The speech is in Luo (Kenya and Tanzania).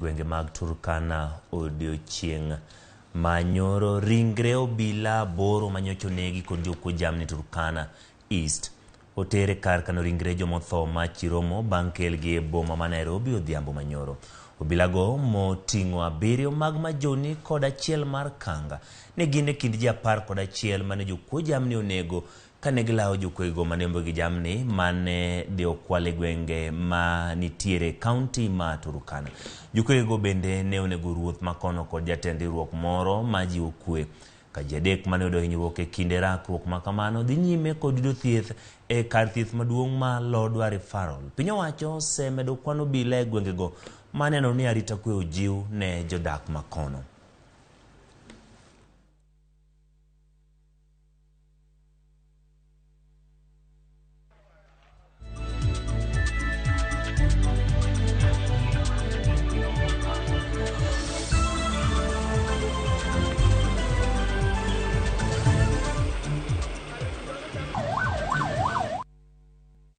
Gwenge mag Turkana odiochieng' ma nyoro ringre obila aboro manyocha onegi kod jokuo jamni Turkana East oter e kar kano ringre jomotho ma Chiromo bang' kelgi e boma ma Nairobi odhiambo manyoro. Obilago moting'o abiriyo mag Majoni kod achiel mar Kanga ne gin e kind ji 11 mane jokuo jamni onego Kane gilawo jokuoyego mane gi jamni mane dhi okwal e gwenge ma nitiere e kaunti ma Turkana. Jokuoyego bende ne onego ruoth ma kono kod jatend riwruok moro ma jiwo kwe. Ka ji adek mane oyudo hinyruok e kinde rakruok ma kamano dhi nyime kod yudo thieth e kar thieth maduong' ma Lodwar Referral. Piny owacho osemedo kwan obila e gwengego ma neno ni arita kwe ojiw ne jodak ma kono.